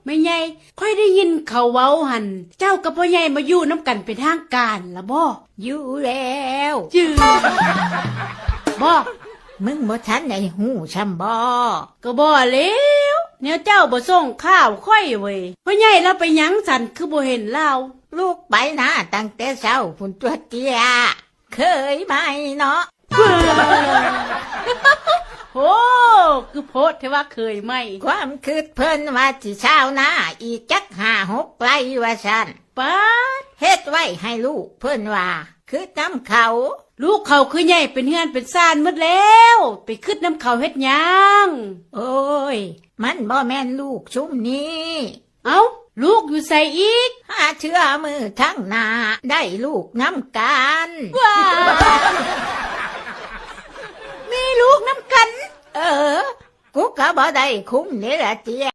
ແມ່ໃຫຍ່ ຂ້ອຍໄດ້ຍິນເຂົາເວົ້າຫັ້ນ ເຈົ້າກັບພໍ່ໃຫຍ່ມາຢູ່ນຳກັນເປັນທາງການລະບໍ? ຢູ່ແລ້ວ. ຈື່ບໍ? ມຶງບໍ່ທັນໄດ້ຮູ້ຊ່ຳບໍ? ກໍບໍ່ແລ້ວ ແນວເຈົ້າບໍ່ສົ່ງຂ່າວຂ້ອຍເວີຍ. ພໍ່ໃຫຍ່ລາວໄປຫຍັງຊັ້ນ ຄືບໍ່ເຫັນລາວ? ລູກໄປນາຕັ້ງແຕ່ເຊົ້າພຸ້ນຕົວະເຕ້ຍ. ເຂີຍໃໝ່ເນາະ. ໂອ້ ຄືໂພດແທ້ວ່າເຂີຍໃໝ່. ຄວາມຄິດເພິ່ນວ່າຊິຊາວນາອີກຈັກຫ້າຫົກໄຮ່ວ່າຊັ້ນ. ປາດ ເຮັດໄວ້ໃຫ້ລູກເພິ່ນວ່າ ຄິດນຳເຂົາ. ລູກເຂົາຄືໃຫຍ່ເປັນເຮືອນເປັນຊານໝົດແລ້ວ ໄປຄິດນຳເຂົາເຮັດຫຍັງ? ໂອ້ຍ ມັນບໍ່ແມ່ນລູກຊຸມນີ້. ເອົ້າ ລູກຢູ່ໃສອີກ? ຫາເທື່ອມື້ທາງໜ້າໄດ້ລູກນຳກັນ. ວ້າ ມີລູກນຳກັນ? ເອີ ກູກໍບໍ່ໄດ້ຄຸມເດ້ລະເຕ້ຍ.